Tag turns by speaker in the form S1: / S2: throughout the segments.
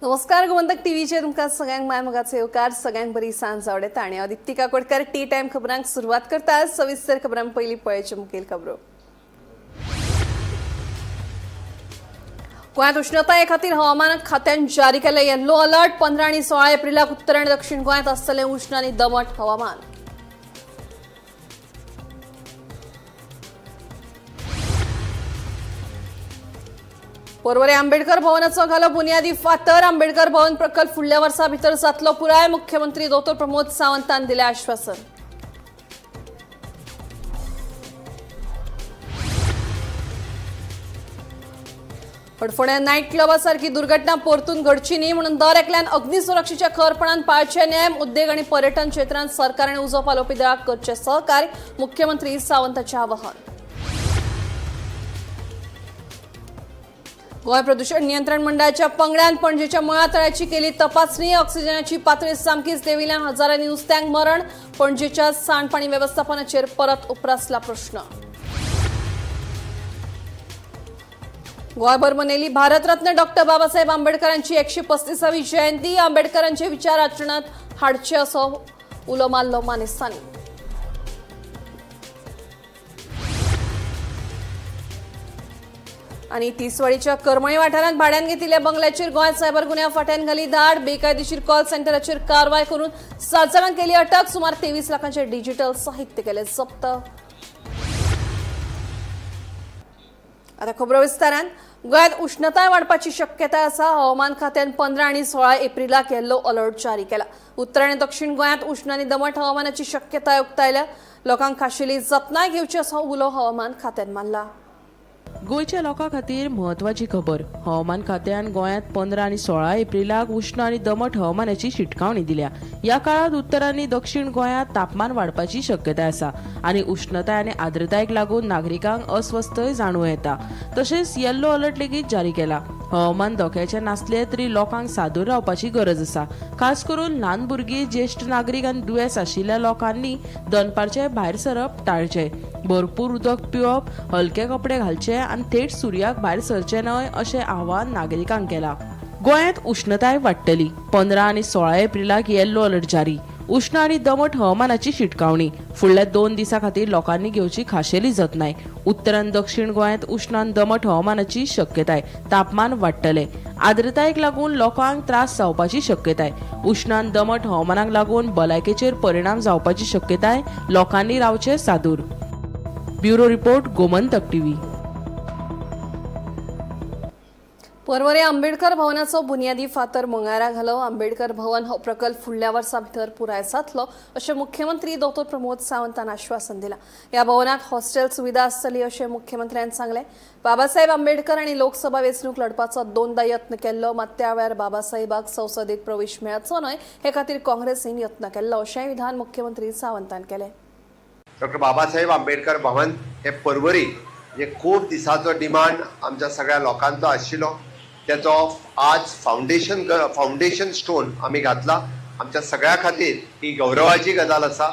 S1: नमस्कार, गोमंतक टीव्हीचेर तुमकां सगळ्यांक माय मोगाचो येवकार. सगळ्यांक बरी सांज आवडटा आनी हांव दिप्ती काकोडकर टी टायम खबरांक सुरवात करता. सविस्तर खबरां पयलीं पळयाचे मुखेल खबरो. गोंयांत उश्णताये खातीर हवामान खात्यान जारी केले येल्लो अलर्ट. 15 आनी 16 एप्रिलाक उत्तर आनी दक्षिण गोंयांत आसतलें उश्ण आनी दमट हवामान. पोरवरे आंबेडकर भवनाचो घालो बुनियादी फातर. आंबेडकर भवन प्रकल्प फुडल्या वर्सा भितर जातलो पुराय. मुख्यमंत्री दोतोर प्रमोद सावंतान दिलें आश्वासन. हडफोण्या नायट क्लबा सारकी दुर्घटना परतून घडची न्ही म्हणून दर एकल्यान अग्निसुरक्षेच्या खरपणान पाळचे नेम. उद्देग आनी पर्यटन क्षेत्रांत सरकार आनी उजो पालोवपी दळाक करचे सहकार्य. मुख्यमंत्री सावंताचें आवाहन. गोंय प्रदूषण नियंत्रण मंडळाच्या पंगडान पणजेच्या मुळा तळ्याची केली तपासणी. ऑक्सिजनाची पातळी सामकीच देंविल्ल्यान हजारांनी नुस्त्यांक मरण. पणजेच्या सांडपाणी वेवस्थापनाचेर परत उप्रासला प्रश्न. गोंयभर मनयली भारतरत्न डॉक्टर बाबासाहेब आंबेडकरांची 135वी जयंती. आंबेडकरांचे विचार आचरणात हाडचे असो उलो मारलो मानेस्तांनी. आणि तिसवाडीच्या करमळी वाठारांत भाड्यान घेतिल्ल्या बंगल्याचेर गोंय सायबर गुन्यांव फांट्यान घाली धाड. बेकायदेशीर कॉल सेंटराचेर कारवाय करून 7 जाणांक केली अटक. सुमार 23 लाखांचे डिजिटल साहित्य केले जप्त. आता खबरो विस्तारान. गोंयांत उश्णताय वाडपाची शक्यताय आसा. हवामान खात्यान 15 आनी 16 एप्रिलाक येल्लो अलर्ट जारी केला. उत्तर आनी दक्षिण गोंयांत उश्ण आनी दमट हवामानाची शक्यताय उक्तायल्या. लोकांक खाशेली जतनाय घेवची असो उलो हवामान खात्यान मारला.
S2: गोंयच्या लोकां खातीर म्हत्वाची खबर. हवामान खात्यान गोंयांत 15 आनी 16 एप्रिलाक उश्ण आनी दमट हवामानाची शिटकावणी दिल्या. ह्या काळांत उत्तर आनी दक्षिण गोंयांत तापमान वाडपाची शक्यताय आसा आनी उश्णताय आनी आर्द्रतायेक लागून नागरिकांक अस्वस्थय जाणवूं येता. तशेंच येल्लो अलर्ट लेगीत जारी केला. हवामान धोक्याचें नासलें तरी लोकांक सादूर रावपाची गरज आसा. खास करून ल्हान भुरगीं, ज्येश्ठ नागरीक आनी दुयेंस आशिल्ल्या लोकांनी दनपारचें भायर सरप टाळचें. भरपूर उदक पिवप, हलके कपडे घालचे आनी थेट सुर्याक भायर सरचें न्हय अशें आवाहन नागरिकांक केलां. गोंयांत उश्णताय वाडटली. 15 आनी 16 एप्रिलाक येल्लो अलर्ट जारी. उश्ण आनी दमट हवामानाची शिटकावणी. फुडल्या 2 दिसां खातीर लोकांनी घेवची खाशेली जतनाय. उत्तर आनी दक्षिण गोंयांत उश्ण आनी दमट हवामानाची शक्यताय. तापमान वाडटलें. आर्द्रतायेक लागून लोकांक त्रास जावपाची शक्यताय. उश्ण आनी दमट हवामानाक लागून भलायकेचेर परिणाम जावपाची शक्यताय. लोकांनी रावचें सादूर. Bureau report, Gomantak TV.
S1: Porvorim Ambedkar भवनाचो बुनियादी फातर मंगळारा घालो. आंबेडकर भवन हो प्रकल्प फुडल्या वर्सा भितर पुराय जातलो अशें मुख्यमंत्री दोतोर प्रमोद सावंतान आश्वासन दिलां. ह्या भवनात हॉस्टेल सुविधा आसतली अशें मुख्यमंत्र्यान सांगलें. बाबासाहेब आंबेडकर आनी लोकसभा वेंचणूक लढपाचो दोनदा यत्न केल्लो, मात त्या वेळार बाबासाहेबाक संसदेत प्रवेश मेळचो न्हय हे खातीर काँग्रेसीन यत्न केल्लो अशेंय विधान मुख्यमंत्री सावंतान केलें.
S3: डॉक्टर बाबासाहेब आंबेडकर भवन हे पर्वरी जे खूब दिसाचो डिमांड आमच्या सगळ्या लोकांचो आशिल्लो, त्याचो आज फावंडेशन स्टोन आमी घातला. आमच्या सगळ्या खातीर ही गौरवाची गजाल आसा.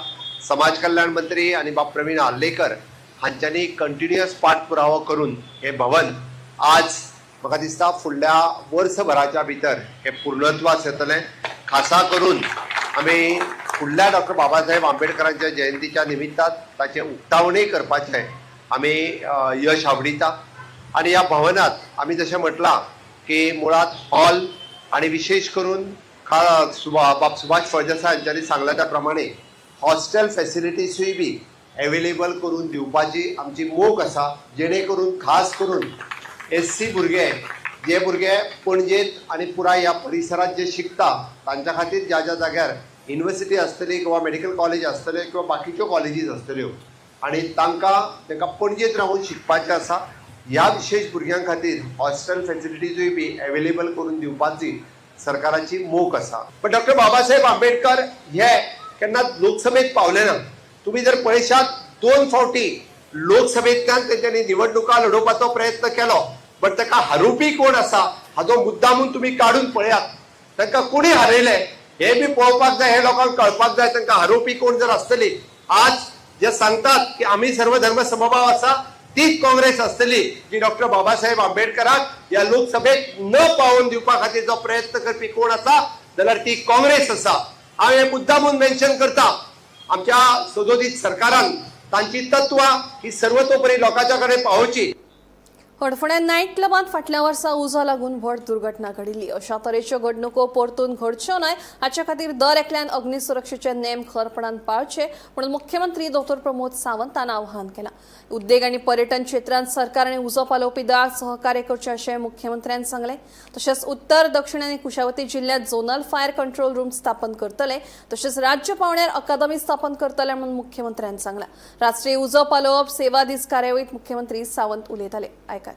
S3: समाज कल्याण मंत्री आनी बाब प्रवीण आर्लेकर हांच्यांनी कंटिन्युअस पाठपुरावो करून हे भवन आज म्हाका दिसता फुडल्या वर्सभराच्या भितर हे पूर्णत्वास येतलें. खासा करून आमी फुडल्या डॉक्टर बाबासाहेब आंबेडकरांच्या जयंतीच्या निमित्तान ताचें उक्तावणूय करपाचें आमी यश आवडिता. आनी ह्या भवनात आमी जशें म्हटलां की मुळात हॉल आनी विशेश करून बाब सुभाष फळदेसाय हांच्यांनी सांगला त्या प्रमाणे हॉस्टेल फेसिलिटीजूय बी एवेलेबल करून दिवपाची आमची मोख आसा, जेणे करून खास करून एस सी भुरगे, जे भुरगे पणजेत आनी पुराय ह्या परिसरांत जे शिकता तांच्या खातीर ज्या ज्या जाग्यार युनिवर्सिटी आसतली किंवा मेडिकल कॉलेज आसतले किंवा बाकीच्यो कॉलेजीस आसतल्यो आनी तांकां तांकां पणजेत रावून शिकपाचें आसा, ह्या विशेश भुरग्यां खातीर हॉस्टेल फेसिलिटीजूय बी एवेलेबल करून दिवपाची सरकाराची मोख आसा. पण डॉक्टर बाबासाहेब आंबेडकर हे केन्नाच लोकसभेत पावले ना. तुमी जर पळयशात, 2 फावटी लोकसभेंतल्यान तेंच्यांनी निवडणुका लढोवपाचो प्रयत्न केलो, बट ताका हारोवपी कोण आसा हाचो मुद्दामून तुमी काडून पळयात. तांकां कोणी हारयले हे बी पळोवपाक जाय, हे लोकांक कळपाक जाय. तांकां हारोवपी कोण जर आसतली, आज जे सांगतात की आमी सर्व धर्म समभाव आसा, तीच काँग्रेस आसतली जी डॉक्टर बाबासाहेब आंबेडकराक ह्या लोकसभेत न पावोवन दिवपा खातीर जो प्रयत्न करपी कोण आसा जाल्यार ती काँग्रेस आसा. हांव हें मुद्दामून मेन्शन करता. आमच्या सदोदीत सरकारान तांची तत्वां ही सर्वतोपरी लोकांच्या कडेन पावोवची.
S1: हडफड्या नायट क्लबांत फाटल्या वर्सा उजो लागून व्हड दुर्घटना घडिल्ली. अशा तरेच्यो घडणुको परतून घडच्यो न्हय हाचे खातीर दर एकल्यान अग्निसुरक्षेचे नेम खरपणान पाळचे म्हणून मुख्यमंत्री दोतोर प्रमोद सावंतान आवाहन केलां. उद्देग आनी पर्यटन क्षेत्रांत सरकार आनी उजो पालोवपी दळाक सहकार्य करचें अशें मुख्यमंत्र्यान सांगलें. तशेंच उत्तर, दक्षिण आनी कुशावती जिल्ल्यांत झोनल फायर कंट्रोल रूम स्थापन करतले, तशेंच राज्य पावंड्यार अकादमी स्थापन करतले म्हणून मुख्यमंत्र्यान सांगलां. राष्ट्रीय उजो पालोवप सेवा दीस कार्यावळीत मुख्यमंत्री सावंत उलयताले. आयकात.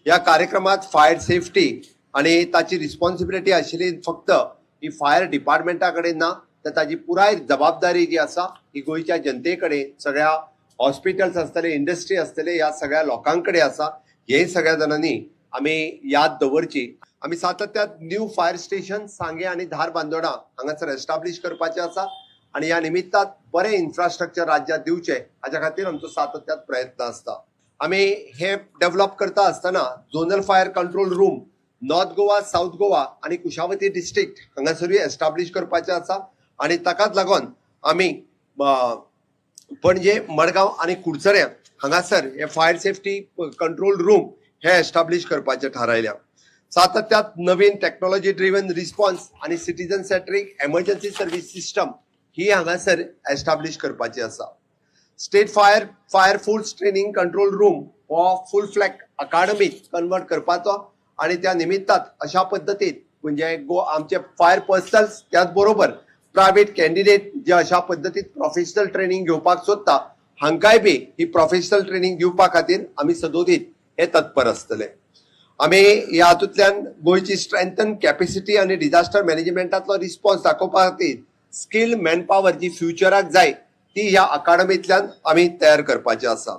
S3: ह्या कार्यक्रमात फायर सेफ्टी आणि ताची रिस्पॉन्सिबिलिटी आशिल्ली फक्त ही फायर डिपार्टमेंटा कडेन ना, तर ताजी पुराय जबाबदारी जी आसा ही गोंयच्या जनते कडेन, सगळ्या हॉस्पिटल्स आसतले, इंडस्ट्री आसतले, ह्या सगळ्या लोकां कडेन आसा. हे सगळ्या जाणांनी आमी याद दवरची. आमी सातत्यात न्यू फायर स्टेशन सांगे आनी धारबांदोडा हांगासर एस्टाब्लीश करपाचें आसा आनी ह्या निमित्तात बरें इन्फ्रास्ट्रक्चर राज्यात दिवचें हाच्या खातीर आमचो सातत्यात प्रयत्न आसता. आमी हे डेव्हलप करता आसतना zonal fire control room North Goa, South Goa आनी कुशावती डिस्ट्रिक्ट हांगासरूय एस्टाब्लीश करपाचें आसा आनी ताकाच लागून आमी पणजे, मडगांव आनी कुडचड्या हांगासर हे फायर सेफ्टी कंट्रोल रूम हे एस्टाब्लीश करपाचें थारायल्या. सातत्यात नवीन टॅक्नॉलॉजी ड्रिवन रिस्पॉन्स आनी citizen centric emergency service system ही हांगासर एस्टाब्लीश करपाची आसा. State fire force training control room हो फूल फ्लॅज अकाडमीत कन्वर्ट करपाचो आनी त्या निमित्तात अशा पद्दतीन म्हणजे गो आमचे फायर पर्सनल्स, त्याच बरोबर प्रायव्हेट कॅन्डिडेट जे अशा पद्दतीन प्रोफेशनल ट्रेनिंग घेवपाक सोदता हांकांय बी ही प्रोफेशनल ट्रेनिंग दिवपा खातीर आमी सदोदीत हे तत्पर आसतले. आमी ह्या हातूंतल्यान गोंयची स्ट्रेंथन कॅपेसिटी आनी डिझास्टर मॅनेजमेंटांतलो रिस्पॉन्स दाखोवपा खातीर स्किल मॅनपावर जी फ्युचराक जाय ती ह्या अकाडमींतल्यान आमी तयार करपाची आसा.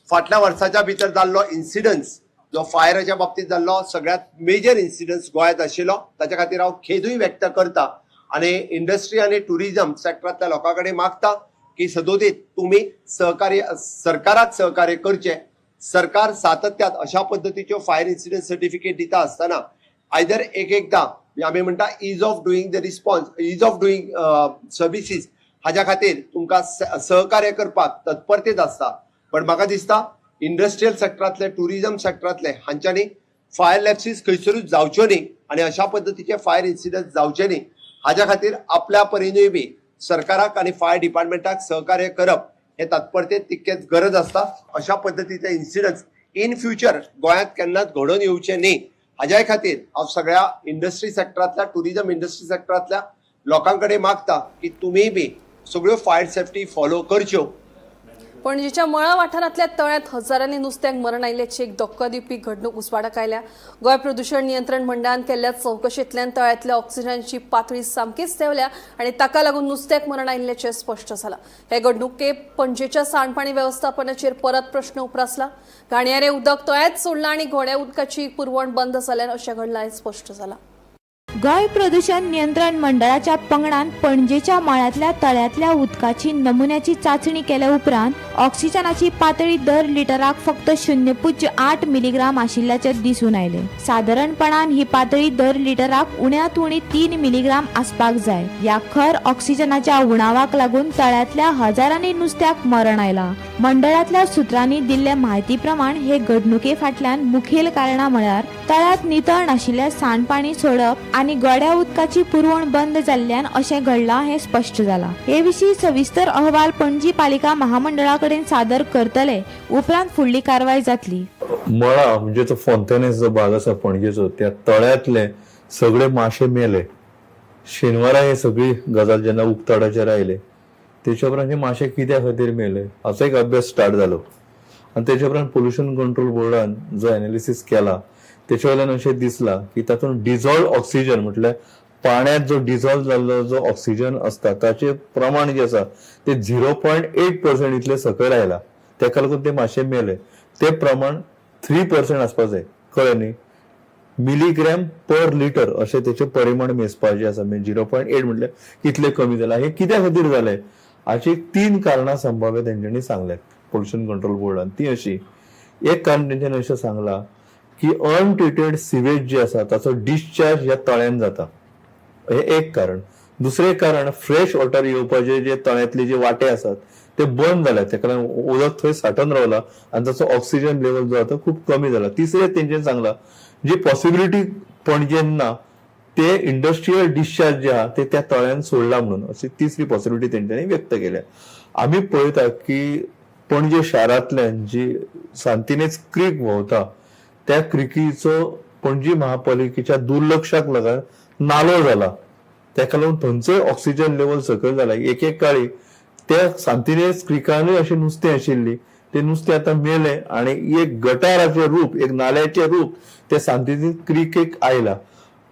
S3: फाटल्या वर्साच्या भितर जाल्लो इन्सिडन्स जो फायराच्या बाबतीत जाल्लो सगळ्यात मेजर इन्सिडन्स गोंयांत आशिल्लो, ताच्या खातीर हांव खेदूय व्यक्त करता आनी इंडस्ट्री आनी टुरिझम सेक्टरांतल्या लोकां कडेन मागता की सदोदीत तुमी सहकार्य सरकाराक सहकार्य करचें. सरकार सातत्यात अशा पद्दतीच्यो फायर इन्सिडंट सर्टिफिकेट दिता आसतना आयदर एक एकदां आमी म्हणटा ease of doing the response, ease of doing services हाज्या खातीर तुमकां सहकार्य करपाक तत्परतेत आसता. पण म्हाका दिसता इंडस्ट्रियल सेक्टरांतले, टुरिझम सेक्टरांतले हांच्यांनी फायर लॅप्सीस खंयसरूच जावच्यो न्ही आनी अशा पद्दतीचे फायर इन्सिडंट जावचे न्ही हाज्या खातीर आपल्या परिनूय बी सरकाराक आनी फायर डिपार्टमेंटाक सहकार्य करप हे तत्परतेत तितकेच गरज आसता. अशा पद्दतीचे इन्सिडंट्स इन फ्युचर गोंयांत केन्नाच घडोवन येवचे न्ही हाज्याय खातीर हांव सगळ्या इंडस्ट्री सेक्टरांतल्या, टुरिझम इंडस्ट्री सेक्टरांतल्या लोकां कडेन मागता की तुमीय बी सगळ्यो फायर सेफ्टी फॉलो करच्यो.
S1: पणजीच्या मळा वाठारांतल्या तळ्यांत हजारांनी नुस्त्यांक मरण आयिल्ल्याची एक धक्को दिवपी घडणूक उजवाडाक आयल्या. गोंय प्रदूशण नियंत्रण मंडळान केल्ल्या चवकशेंतल्यान तळ्यांतल्या ऑक्सिजनाची पातळी सामकीच देंवल्या आनी ताका लागून नुस्त्याक मरण आयिल्ल्याचें स्पश्ट जालां. हे घडणुके पणजेच्या सांडपाणी वेवस्थापनाचेर परत प्रश्न उप्रासला. घाणयारें उदक तळ्यांत सोडलां आनी गोड्या उदकाची पुरवण बंद जाल्ल्यान अशें घडलां हें स्पश्ट जालां.
S4: गोंय प्रदूशण नियंत्रण मंडळाच्या पंगडान पणजेच्या मळ्यांतल्या तळ्यांतल्या उदकाची नमुन्याची चाचणी केल्या उपरांत ऑक्सिजनाची पातळी दर लिटराक फक्त 0.8 मिलीग्राम आशिल्ल्याचें दिसून आयलें. सादारणपणान ही पातळी दर लिटराक उण्यांत उणी 3 मिलीग्राम आसपाक जाय. ह्या खर ऑक्सिजनाच्या उणावाक लागून तळ्यांतल्या हजारांनी नुस्त्याक मरण आयलां. मंडळांतल्या सुत्रांनी दिल्ले म्हायती प्रमाण हे घडणुके फाटल्यान मुखेल कारणां म्हळ्यार तळ्यांत नितळ नाशिल्लें सांडपाणी सोडप आनी गोड्या उदकाची पुरवण बंद जाल्ल्यान अशें घडलां हें स्पश्ट जालां. हे विशीं सविस्तर अहवाल पणजी पालिका महामंडळा कडेन सादर करतले. उपरांत फुडली कारवाय जातली.
S5: मळा म्हणजे तो फोंतेनेस जो भाग आसा पणजेचो, त्या तळ्यांतले सगळे माशे मेले. शेनवारा हे सगळी गजाल जेन्ना उक्ताडाचेर आयले, तेच्या उपरांत हे माशे कित्या खातीर मेले हाचो एक अभ्यास स्टार्ट जालो आनी तेच्या उपरांत पोल्युशन कंट्रोल बोर्डान जो एनालिसीस केला तेच्या वयल्यान अशें दिसलां की तातूंत डिझॉल्व ऑक्सिजन, म्हटल्यार पाण्यात जो डिझॉल्व जाल्लो जो ऑक्सिजन आसता ताचे प्रमाण जे आसा ते 0.8% इतले सकयल आयला. तेका लागून ते माशे मेले. ते प्रमाण 3% आसपाक जाय, कळ्ळें न्ही, मिलीग्रॅम पर लिटर अशें तेचें परिमाण मेजपाचें आसा. म्हणजे 0.8 म्हटल्यार कितलें कमी जालां. हें कित्या खातीर जालें हाची तीन कारणां संभाव्य तेंच्यांनी सांगल्यात पोल्युशन कंट्रोल बोर्डान. ती अशी एक कारण तेंच्यांनी अशें सांगलां की अनट्रिटेड सिवेज जे आसा ताचो डिस्चार्ज ह्या तळ्यान जाता, हे एक कारण. दुसरें कारण, फ्रेश वॉटर येवपाचे जे तळ्यांतले जे वाटे आसात ते बंद जाल्यात, ताका लागून उदक थंय साठून रावला आनी ताचो ऑक्सिजन लेवल जो आसा तो खूब कमी जाला. तिसरें तेंच्यांनी सांगलां जी पॉसिबिलिटी पणजेन ना ते इंडस्ट्रियल डिस्चार्ज जे आहा ते त्या तळ्यान सोडला म्हणून, अशी तिसरी पॉसिबिलिटी तेंच्यांनी व्यक्त केल्या. आमी पळयता की पणजे शारांतल्यान जी सांतिनेज क्रीक व्हांवता त्या क्रिकीचो पणजी महापालिकेच्या दुर्लक्षाक लागून नालो जाला, ताका लागून थंयचोय ऑक्सिजन लेवल सकयल जाला. एक एक काळी त्या सांतिनेज क्रिकानूय अशें नुस्तें आशिल्ली, ते नुस्तें आतां मेलें आनी एक गटाराचें रूप, एक नाल्याचें रूप ते सांतिनेज क्रिकेक आयला.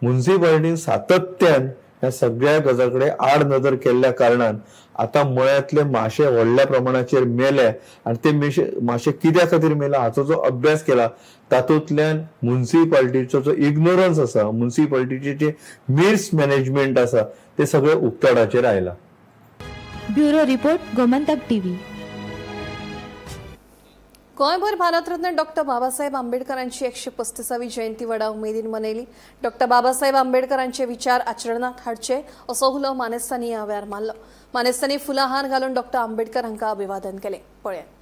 S5: मुन्सिपालिटीन सातत्यान ह्या सगळ्या गजाल कडेन आड नदर केल्ल्या कारणान आतां मळ्यांतले माशे व्हडल्या प्रमाणाचेर मेले आनी ते माशे कित्या खातीर मेले हाचो जो अभ्यास केला तातूंतल्यान मुन्सिपालिटीचो जो इग्नोरन्स आसा, मुन्सिपालिटीचे जे मिसमॅनेजमेंट आसा ते सगळे उक्ताडाचेर आयला.
S4: Bureau report, Gomantak TV.
S1: गोंयभर भारतरत्न डॉक्टर बाबासाहेब आंबेडकरांची 135वी जयंती व्हडा उमेदीन मनयली. डॉक्टर बाबासाहेब आंबेडकरांचे विचार आचरणात हाडचे असो उलो मानेस्तांनी ह्या वेळार मारलो. मानेस्तांनी फुलांहार घालून डॉक्टर आंबेडकर हांकां अभिवादन केलें. पळयात.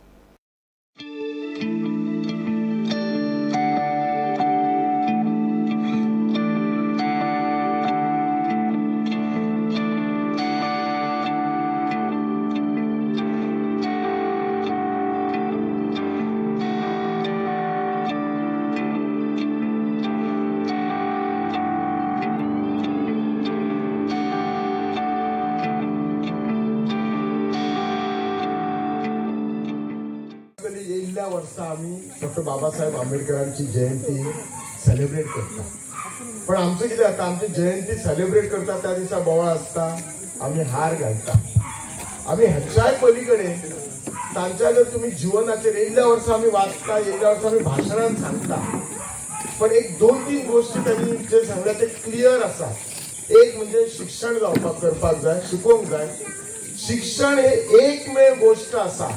S6: येयल्ल्या वर्सा आमी डॉक्टर बाबासाहेब आंबेडकरांची जयंती सेलिब्रेट करता. पण आमचं कितें जाता, आमची जयंती सेलिब्रेट करता त्या दिसा बोवाळ आसता, आमी हार घालता. आमी ह्याच्याय पलीकडे तांच्या जर तुमी जिवनाचेर येयल्ल्या वर्सा आमी वाचता, येयल्ल्या वर्सा आमी भाशणान सांगता, पण एक दोन तीन गोष्टी त्यांनी जे सांगल्या ते क्लियर आसा. एक म्हणजे शिक्षण जावपाक करपाक जाय, शिकोवंक जाय. शिक्षण हे एकमेव गोष्ट आसा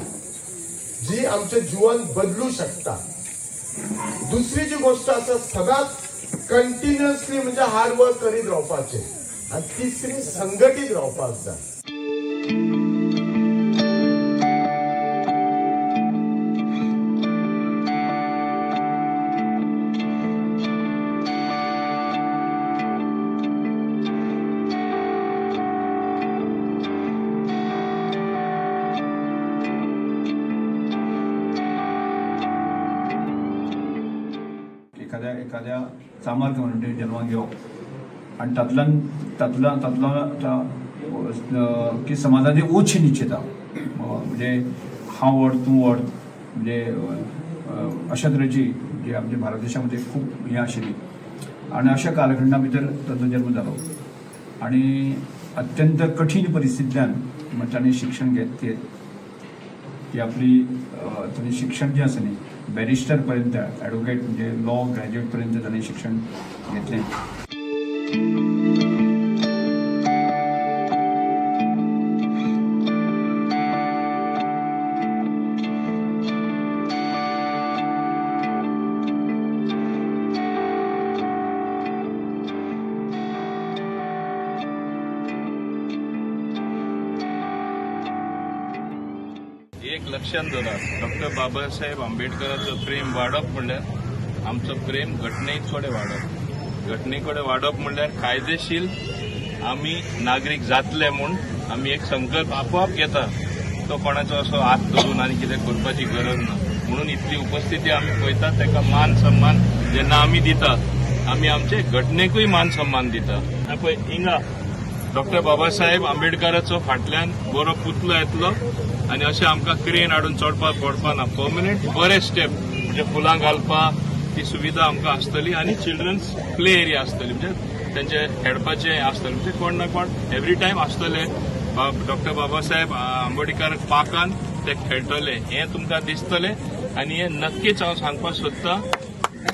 S6: जी आमचे जीवन बदलू शकता. दुसरी जी गोष्ट आसा, सदांच कंटिन्युअसली म्हणजे हार्ड वर्क करीत रावपाचें. आनी तिसरी, संघटीत रावपाक जाय.
S7: एखाद्या एखाद्या चामार कम्युनिटीत जल्माक घेवप आनी तातल्यान तातल्यान तातलो की समाजाची उच्च निश्चिता म्हणजे हांव व्हड तूं व्हड, म्हणजे अशा तरेची जी आमच्या भारत देशामध्ये खूप हें आशिल्ली आनी अशा कालखंडा भितर ताचो जल्म जालो आनी अत्यंत कठीण परिस्थितींतल्यान ताणें शिक्षण घेत की आपली ताणें शिक्षण जें आसा न्ही बॅरिस्टर पर्यंत, ॲडवोकेट म्हणजे लॉ ग्रॅज्युएट पर्यंत ताणें शिक्षण घेतलें.
S8: एक लक्षात दवरात, डॉक्टर बाबासाहेब आंबेडकराचो प्रेम वाडप म्हणल्यार आमचो प्रेम घटने कडेन वाडप, घटने कडेन वाडप म्हणल्यार कायदेशीर आमी नागरीक जातले म्हूण आमी एक संकल्प आपोआप घेता. तो कोणाचो असो हात धरून आनी कितें करपाची गरज ना. म्हणून इतली उपस्थिती आमी पळयता, ताका मान सन्मान जेन्ना आमी दिता, आमी आमचे घटनेकूय मान सन्मान दिता. पळय हिंगा डॉक्टर बाबासाहेब आंबेडकराचो फाटल्यान बरो पुतलो येतलो आनी अशें आमकां क्रेन हाडून चडपाक पडपा ना. पर्मनंट बरे स्टेप म्हणजे फुलां घालपाक ती सुविधा आमकां आसतली आनी चिल्ड्रन्स प्ले एरिया आसतली, म्हणजे तेंचे खेळपाचें आसतलें, म्हणजे कोण ना कोण एवरी टायम आसतले. डॉक्टर बाबासाहेब आंबेडकर पार्कान ते खेळटले हें तुमकां दिसतलें. आनी हें नक्कीच हांव सांगपाक सोदतां,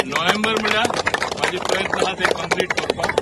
S8: नोव्हेंबर म्हळ्यार म्हाजे प्रयत्न आहा ते कंप्लीट करपाक.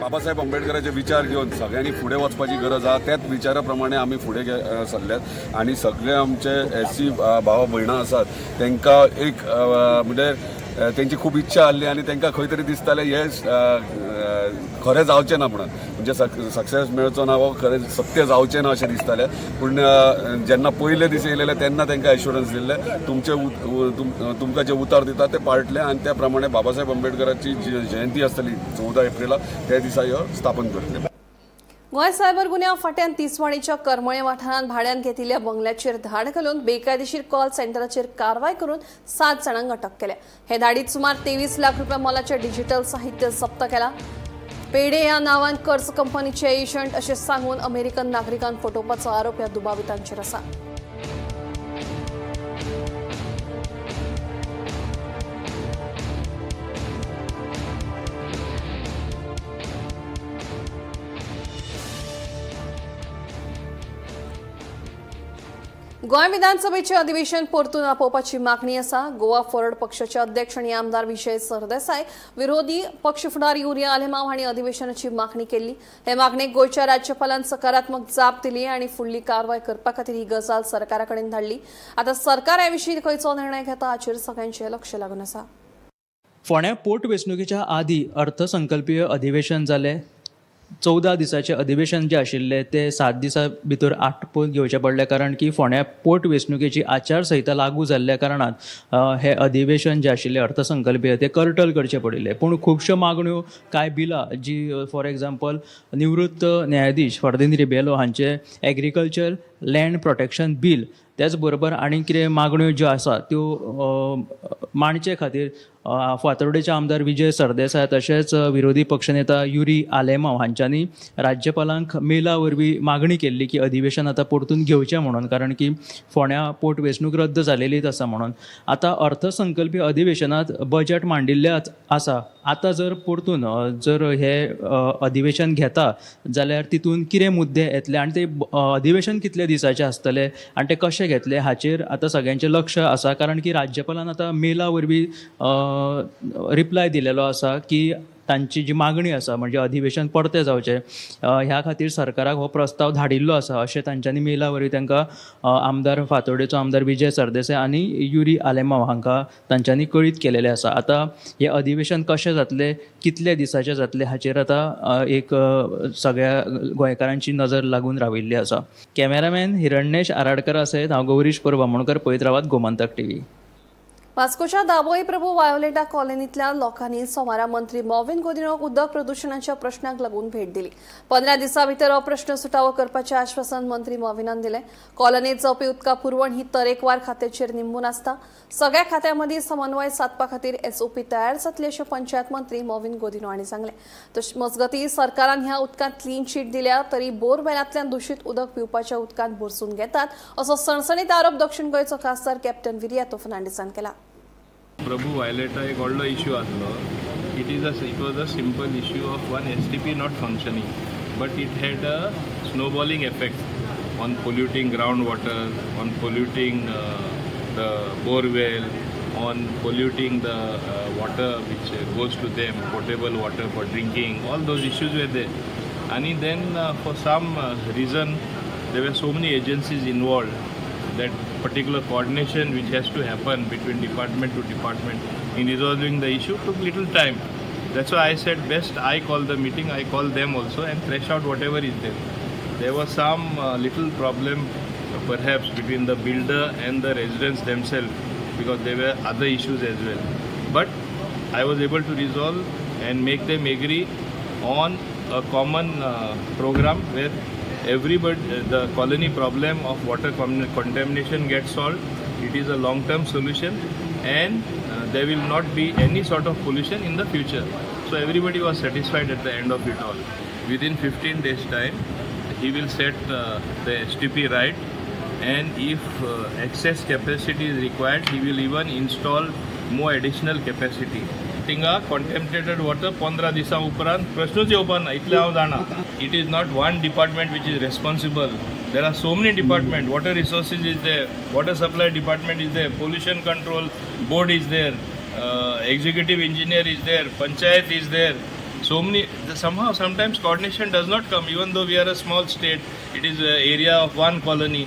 S9: बाबासाहेब आंबेडकराचे विचार घेवन सगळ्यांनी फुडें वचपाची गरज आहा. त्याच विचारा प्रमाणे आमी फुडें सरल्यात आनी सगळे आमचे एस सी भाव भयणां आसात तांकां एक म्हणजे तेंची खूब इच्छा आहली आनी तांकां खंय तरी दिसतालें हें खरें जावचें ना म्हणून, म्हणजे सक्सेस मेळचो ना वो खरें सत्य जावचें ना अशें दिसतालें. पूण जेन्ना पयले दीस येयलेले तेन्ना तांकां एश्युरन्स दिल्लें तुमचे तुमकां जे उतार दिता ते पाळटले आनी त्या प्रमाणे बाबासाहेब आंबेडकराची जी जयंती आसतली 14 एप्रिलाक त्या दिसा ह्यो स्थापन करतले.
S1: गोंय सायबर गुन्यांव फांट्यान तिसवाडीच्या करमळे वाठारांत भाड्यान घेतिल्ल्या बंगल्याचेर धाड घालून बेकायदेशीर कॉल सेंटराचेर कारवाय करून 7 जाणांक अटक केल्या. हे धाडीत सुमार 23 लाख रुपया मोलाचें डिजिटल साहित्य जप्त केलां. पेडे ह्या नांवान कर्ज कंपनीचे एजंट अशें सांगून अमेरिकन नागरिकांक फटोवपाचो आरोप ह्या दुबावितांचेर आसा. गोंय विधानसभेचे अधिवेशन परतून आपोवपाची मागणी आसा. गोवा फॉरवर्ड पक्षाचे अध्यक्ष आनी आमदार विजय सरदेसाय, विरोधी पक्ष फुडारी युरी आलेमाव हांणी अधिवेशनाची मागणी केल्ली. हे मागणेक गोंयच्या राज्यपालान सकारात्मक जाप दिली आनी फुडली कारवाय करपा खातीर ही गजाल सरकारा कडेन धाडली. आतां सरकार हे विशीं खंयचो निर्णय घेता हाचेर सगळ्यांचें लक्ष लागून आसा.
S10: फोंड्या पोटवेंचणुकेच्या आदी अर्थसंकल्पीय अधिवेशन जालें. 14 दिसाचें अधिवेशन जें आशिल्लें तें 7 दिसां भितर आटपून घेवचें पडलें, कारण की फोंड्या पोटवेंचणुकेची आचारसंहिता लागू जाल्ल्या कारणान हें अधिवेशन जें आशिल्लें अर्थसंकल्पीय तें कर्टल करचें पडिल्लें. पूण खुबश्यो मागण्यो, कांय बिलां जी फॉर एग्जाम्पल निवृत्त न्यायाधीश फर्दिन रिबेलो हांचें एग्रीकल्चर लँड प्रोटेक्शन बील, त्याच बरोबर आनी कितें मागण्यो ज्यो आसा त्यो मांडचे खातीर फातोर्डेचे आमदार विजय सरदेसाय तशेंच विरोधी पक्षनेता युरी आलेमाव हांच्यांनी राज्यपालांक मेला वरवीं मागणी केल्ली की अधिवेशन आतां परतून घेवचें म्हणून, कारण की फोंड्या पोटवेंचणूक रद्द जालेलीच आसा म्हणून. आतां अर्थसंकल्पीय अधिवेशनांत बजट मांडिल्लें आसा. आतां जर परतून जर हें अधिवेशन घेता जाल्यार तितून कितें मुद्दे येतले आनी ते अधिवेशन कितले दिसाचें आसतलें आनी ते कशें घेतले हाचेर आतां सगळ्यांचें लक्ष आसा, कारण की राज्यपालान आतां मेला वरवीं रिप्लाय दिलेलो आसा की तांची जी मागणी आसा म्हणजे अधिवेशन परतें जावचें ह्या खातीर सरकाराक हो प्रस्ताव धाडिल्लो आसा अशें तांच्यांनी मेला वरवीं तांकां आमदार फातोर्डेचो आमदार विजय सरदेसाय आनी युरी आलेमाव हांकां तांच्यांनी कळीत केलेलें आसा. आतां हें अधिवेशन कशें जातलें, कितले दिसाचें जातलें हाचेर आतां एक सगळ्या गोंयकारांची नजर लागून राविल्ली आसा. कॅमेरामॅन हिरण्येश आराडकरा सयत हांव गौरीश परब आमोणकर, पळयत रावात गोमंतक टीव्ही.
S1: वास्कोच्या दाबोळी प्रभू वायोलेटा कॉलनीतल्या लोकांनी सोमारा मंत्री मॉविन गोदिन्होक उदक प्रदुशणाच्या प्रश्नाक लागून भेट दिली. 15 दिसां भितर हो प्रश्न सुटावो करपाचें आश्वासन मंत्री मॉविनान दिलें. कॉलनीत जावपी उदका पुरवण ही तरेकवार खात्याचेर निंबून आसता. सगळ्या खात्यां मदीं समन्वय सादपा खातीर एसओपी तयार जातली अशें पंचायत मंत्री मॉविन गोदिन्हो हांणी सांगलें. तशें मजगतीं सरकारान ह्या उदकांत क्लीन चीट दिल्या तरी बोरवेलांतल्यान दुशीत उदक पिवपाच्या उदकांत भरसून घेतात असो सणसणीत आरोप दक्षिण गोंयचो खासदार कॅप्टन विरियातो फर्नांडीसान केला.
S8: प्रभू वायलेटा एक व्हडलो इश्यू आसलो. It was a simple issue of one STP not functioning, but it had a snowballing effect on polluting ground water, on polluting the borewell, on polluting the water which goes to them, potable water for drinking. All those issues were there. And then for some reason there were so many agencies involved that particular coordination which has to happen between department to department in resolving the issue took little time. That's why I said best I call the meeting, I call them also and thresh out whatever is there. There was some little problem perhaps between the builder and the residents themselves because there were other issues as well. But I was able to resolve and make them agree on a common program where everybody, the colony problem of water contamination gets solved. It is a long-term solution and there will not be any sort of pollution in the future. So everybody was satisfied at the end of it all. Within 15 days time, he will set the STP right, and if excess capacity is required, he will even install more additional capacity. थिंगा contaminated water 15 दिसां उपरांत प्रश्नूच येवपा ना, इतलें हांव जाणा. It is not one department which is responsible. There are so many department. Water resources is there, water supply department is there, pollution control board is there, executive engineer is there, panchayat is there. So many somehow sometimes coordination does not come, even though we are a small state. It is an area of one colony,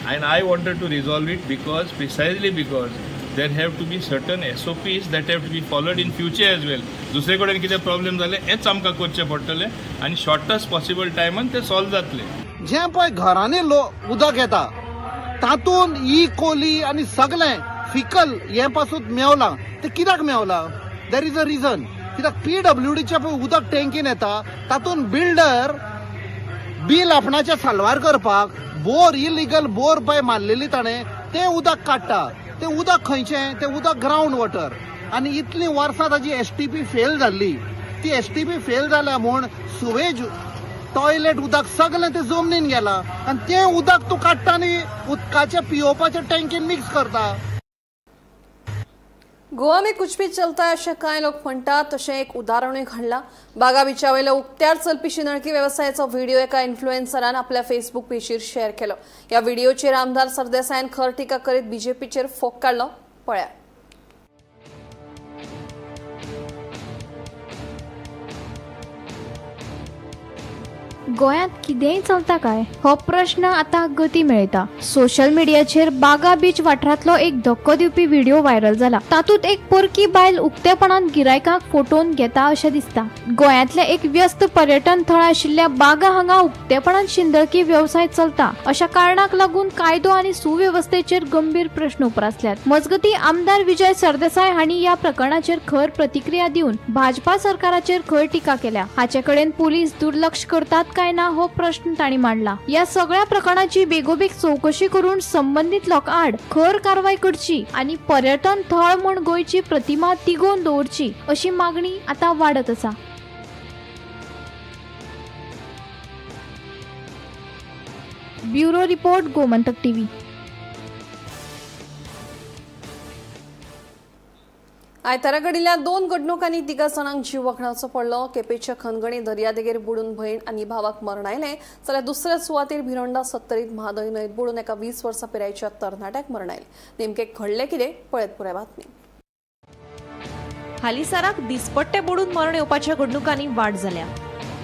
S8: and I wanted to resolve it because, precisely because, there have to be certain SOPs that have to be followed in future as well. दुसरे कडेन कितें problem जाले हेच आमकां करचें पडटलें आनी शॉर्टस्ट possible टायमान ते सॉल्व जातले.
S11: जें पळय घरांनी लो उदक येता तातूंत ई कोली आनी सगळें फिकल हें पासून मेवलां. तें कित्याक मेवलां? There is a reason. कित्याक पीडब्ल्यूडीचें पळय उदक टँकीन येता तातूंत बिल्डर बील आपणाचें साल्वार करपाक बोर इलिगल बोर पळय मारलेली ताणें तें उदक काडटा. तें उदक खंयचें? तें उदक ग्रावंड वॉटर. आनी इतलीं वर्सां ताजी एसटीपी फेल जाल्ली. ती एसटीपी फेल जाल्या म्हूण सुवेज टॉयलेट उदक सगळें तें जमनीन गेलां आनी तें उदक तूं काडटा आनी उदकाचें पियोवपाचें टँकीन मिक्स करता.
S1: गोवा में कुछ भी चलता है अशें कांय लोक म्हणटात, तशें एक उदाहरणूय घडलां. बागा बिचा वयलो उक्त्यार चलपी शिंदळकी वेवसायाचो व्हिडिओ एका इन्फ्लुएन्सरान आपल्या फेसबूक पेजीर शेअर केलो. ह्या व्हिडिओचेर आमदार सरदेसायान खर टिका करीत बीजेपीचेर फोग काडलो. पळया.
S4: गोंयांत कितेंय चलता काय हो प्रश्न आतां गती मेळयता. सोशल मिडियाचेर बागा बीच वाठारांतलो एक धक्को दिवपी व्हिडिओ व्हायरल जाला. तातूंत एक परकी बायल उक्तेपणान गिरायकांक फोटोवन घेता अशें दिसता. गोंयांतलें एक व्यस्त पर्यटन थळ आशिल्ल्या बागा हांगा उक्तेपणान शिंदळकी वेवसाय चलता अशा कारणाक लागून कायदो आनी सुवेवस्थेचेर गंभीर प्रश्न उप्रासल्यात. मजगतीं आमदार विजय सरदेसाय हांणी ह्या प्रकरणाचेर खर प्रतिक्रिया दिवन भाजपा सरकाराचेर खर टिका केल्या. हाचे कडेन पुलीस दुर्लक्ष करतात काय ना हो प्रश्न तांणी मांडला. या सगळ्या प्रकरणाची बेगोबेग चौकशी करून संबंधित लोकांआड खर कारवाय करची आणि पर्यटन थळ म्हूण गोंयची प्रतिमा तिगोवन दवरची अशी मागणी आता वाडत आसा. Bureau report, Gomantak TV.
S1: आयतारा घडिल्ल्या दोन घडणुकांनी तिगा जाणांक जीव वखणाचो पडलो. केपेच्या खनगणी दर्यादेगेर बुडून भयण आनी भावाक मरण आयलें, जाल्यार दुसऱ्या सुवातेर भिरोंडा सत्तरीत म्हादय न्हंयत बुडून एका 20 वर्सां पिरायेच्या तरणाट्याक मरण आयलें. नेमकें घडलें कितें पळयत पुराय बातमी.
S12: हालींसराक दिसपट्टे बुडून मरण येवपाच्या घडणुकांनी वाड जाल्या.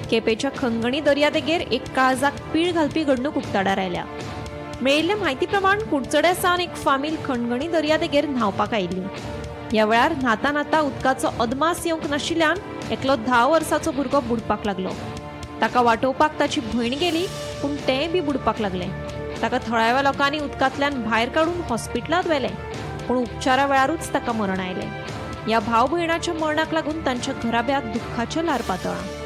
S12: केपेच्या खंगणी दर्यादेगेर एक काळजाक पीळ घालपी घडणूक उक्ताडार आयल्या. मेळिल्ले म्हायती प्रमाण कुडचड्या सावन एक फामील खणगणी दर्यादेगेर न्हांवपाक आयिल्ली. ह्या वेळार न्हाता न्हाता उदकाचो अदमास येवंक नाशिल्ल्यान एकलो 10 वर्साचो भुरगो बुडपाक लागलो. ताका वाटोवपाक ताची भयण गेली, पूण तेंय बी बुडपाक लागलें. ताका थळाव्या लोकांनी उदकांतल्यान भायर काडून हॉस्पिटलांत व्हेलें, पूण उपचारा वेळारूच ताका मरण आयलें. ह्या भाव भयणाच्या मरणाक लागून तांच्या घराब्यांत दुख्खाचें ल्हार पातळ्ळां.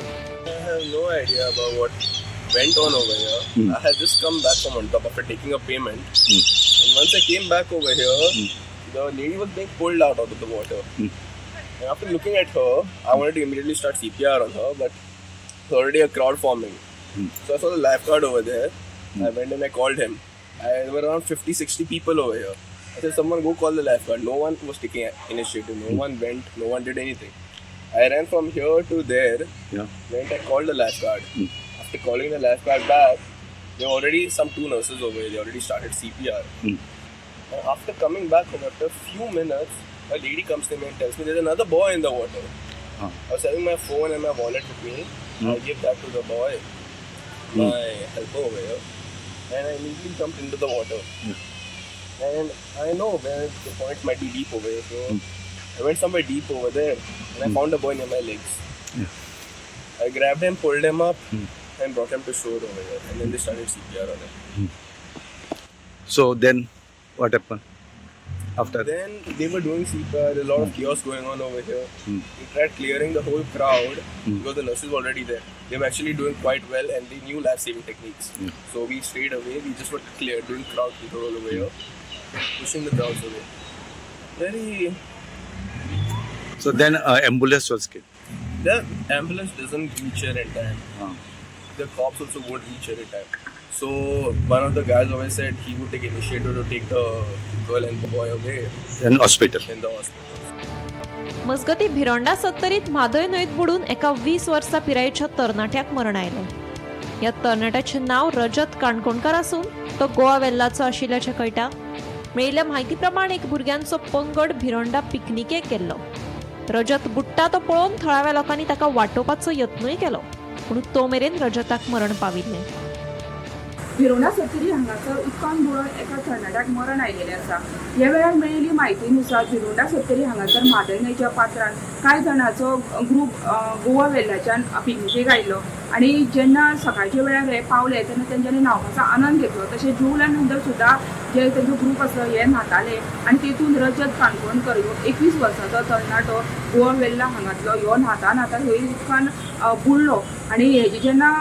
S13: I have no idea about what went on over here. I had just come back from on top after taking a payment. And once I came back over here, the lady was being pulled out of the water. And after looking at her, I wanted to immediately start CPR on her, but there's already a crowd forming. So I saw the lifeguard over there. I went and I called him. And there were around 50, 60 people over here. I said, someone go call the lifeguard. No one was taking initiative. No one went. No one did anything. I ran from here to there.
S9: Yeah.
S13: Went, I called the lifeguard. After calling the lifeguard back, there were already some 2 nurses over here. They already started CPR. And after coming back home, after a few minutes, a lady comes to me and tells me there's another boy in the water. I was having my phone and my wallet with me. I gave that to the boy, my helper over here, and I immediately jumped into the water. And I know where the point might be deep over here, so I went somewhere deep over there and I found a boy near my legs. I grabbed him, pulled him up, and brought him to shore over here. And then they started CPR on him.
S9: So then, what happened after?
S13: Then they were doing CPR, a lot of chaos going on over here. We tried clearing the whole crowd because the nurses were already there. They were actually doing quite well and they knew life-saving techniques. So we stayed away, we just were clear, doing crowd control over here, pushing the crowds away. Very...
S9: So then ambulance was came.
S13: The ambulance doesn't reach here in time. The cops also won't reach here in time. So one of the guys always said he would take initiative to take the girl and the boy away.
S9: In hospital.
S13: In the hospital.
S12: मजगती भिरोंडा सत्तरीत म्हादय न्हंयत बुडून एका 20 वर्सां पिरायेच्या तरणाट्याक मरण आयलें. ह्या तरणाट्याचें नांव रजत काणकोणकार आसून तो गोवा वेल्लाचो आशिल्ल्याचें कळटा. मेळिल्ल्या म्हायती प्रमाण एक भुरग्यांचो पंगड भिरोंडा पिकनिकेक गेल्लो. रजत बुडटा तो पळोवन थळाव्या लोकांनी ताका वाटोवपाचो यत्नूय केलो, पूण तो मेरेन रजताक मरण पाविल्लें.
S14: भिरोंडा सत्तरी हांगासर उदकान बुडून एका तरणाट्याक मरण आयिल्लें आसा. ह्या वेळार मेळिल्ली म्हायतीनुसार भिरोंडा सत्तरी हांगासर म्हादय न्हंयच्या पात्रान कांय जाणांचो ग्रूप गोवा वेल्ल्याच्यान पिकनिकेक आयिल्लो आनी जेन्ना सकाळच्या वेळार हे पावले तेन्ना तेंच्यांनी न्हांवपाचो आनंद घेतलो. तशें जेवल्या नंतर सुद्दां जे तेंचो ग्रूप आसलो हे न्हाताले आनी तेतून रजत काणकोणकर ह्यो 21 वर्सांचो तरणाटो गोवा वेल्ला हांगातलो ह्यो न्हाता न्हाता थंय उदकान बुडलो आनी हेजे जेन्ना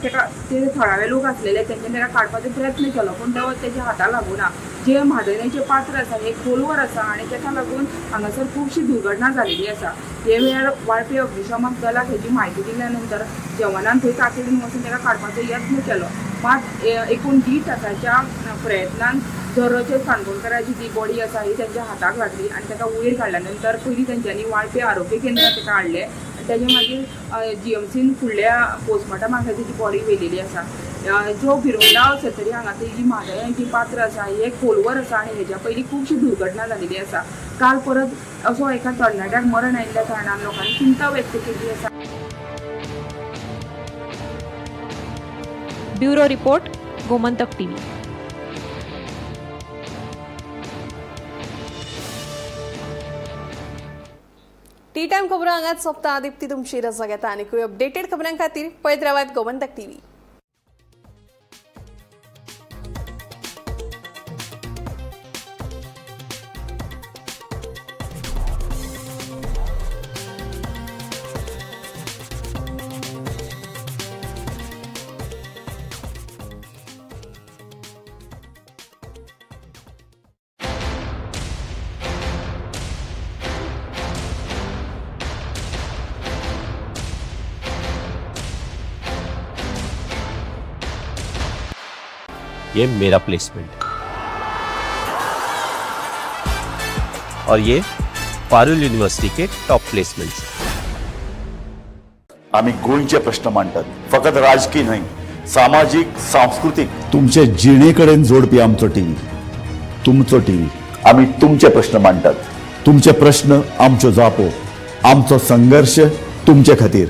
S14: तेका ते थळावे लोक आसलेले तेंच्यांनी तेका काडपाचो प्रयत्न केलो, पूण तो तेज्या हाता लागूना. जे म्हादय न्हंयचें पात्र आसा हें खोलवर आसा आनी तेका लागून हांगासर खुबशी दुर्घटना जालेली आसा. हे वेळार वाळपे अग्निशमक दलाक हेजी म्हायती दिल्या नंतर जवानान थंय तातडीन वचून तेका काडपाचो यत्न केलो. मात एकूण 1.5 तासाच्या प्रयत्नान जो रजत काणकोणकराची जी बॉडी आसा ही तेंच्या हाताक लागली आनी तेका वयर काडल्या नंतर पयलीं तेंच्यांनी वाळपे आरोग्य केंद्रात तेका हाडलें आनी तेजे मागीर जीएमसीन फुडल्या पोस्टमॉर्टमा खातीर तेजी बॉडी व्हेलेली आसा. जो भिरोंडा सत्तरी हांगासर जी म्हादय जी पात्र आसा हे खोलवर आसा आनी हेज्या पयलीं खुबशी दुर्घटना जालेली आसा. काल परत असो एका तरणाट्याक मरण आयिल्ल्या कारणान लोकांनी चिंता व्यक्त केल्ली आसा.
S12: Bureau report, Gomantak TV.
S1: Tea time खबरो हांगाच सोंपता. दीप्ती तुमची रजा घेता आनीकूय अपडेटेड खबरां खातीर पळयत रावात गोमंतक टीव्ही.
S15: ये मेरा प्लेसमेंट और ये Parul university K top placements.
S16: आम्ही गोंयचे प्रश्न मांडटात, फकत राजकीय न्हय, सामाजीक, सांस्कृतीक. तुमचे जिणे कडेन जोडपी आमचो टीव्ही, तुमचो टीव्ही. आम्ही तुमचे प्रश्न मांडटात, तुमचे प्रश्न आमच्यो जापो, आमचो संघर्श तुमचे खातीर.